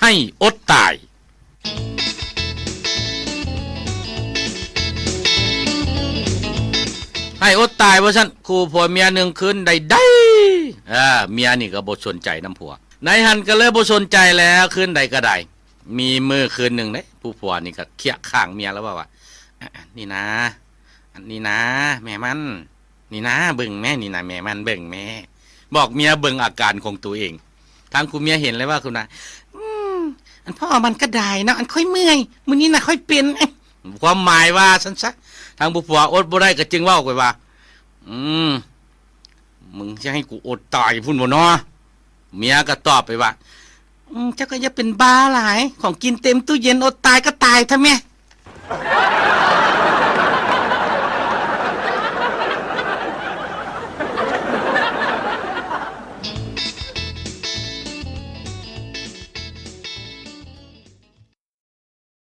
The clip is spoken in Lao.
ໃຫ້ອົດຕາຍ. ໃຫ້ອົດຕາຍວ່າຊັ້ນ, ຄູ່ຜົວເມຍໜຶ່ງຄືນໃດໆ ເອີ ເມຍນີ້ກໍບໍ່ສົນໃຈນຳຜົວ, ໃນຫັ້ນກໍເລີຍບໍ່ສົນໃຈແລ້ວ ຄືນໃດກໍໄດ້. ມີມື້ຄືນໜຶ່ງເດ້ ຜູ້ຜົວນີ້ກໍຄຽະຂ້າງເມຍແລ້ວເວົ້າວ່າ "ອັນນີ້ນາ ອັນນີ້ນາ ແມ່ມັນ ນີ້ນາ ເບິ່ງແມ້ ນີ້ນາ ແມ່ມັນ ເບິ່ງແມ້." ບອກເມຍເບິ່ງອາການຂອງໂຕເອງ. ທາງຜູ້ເມຍເຫັນແລ້ວວ່າ ຄືນາ "ອືມ ອັນພໍ່ມັນກໍໄດ້ເນາະ ອັນຂ້ອຍເມື່ອຍ ມື້ນີ້ນະຂ້ອຍເປັນ." ຄວາມໝາຍວ່າຊັ້ນຊະ. ທາງຜູ້ຜົວອົດບໍ່ໄດ້ກໍຈຶ່ງເວົ້າໄປວ່າ "ອືມ ມຶງຊິໃຫ້ກູອົດຕາຍພຸ້ນບໍ່ນໍ?" ເມຍກໍຕອບໄປວ່າ "ອືມ ເຈົ້າກໍຢ່າເປັນບ້າຫຼາຍ ຂອງກິນເຕັມຕູ້ເຢັນ ອົດຕາຍກໍຕາຍເຖາະແມ້."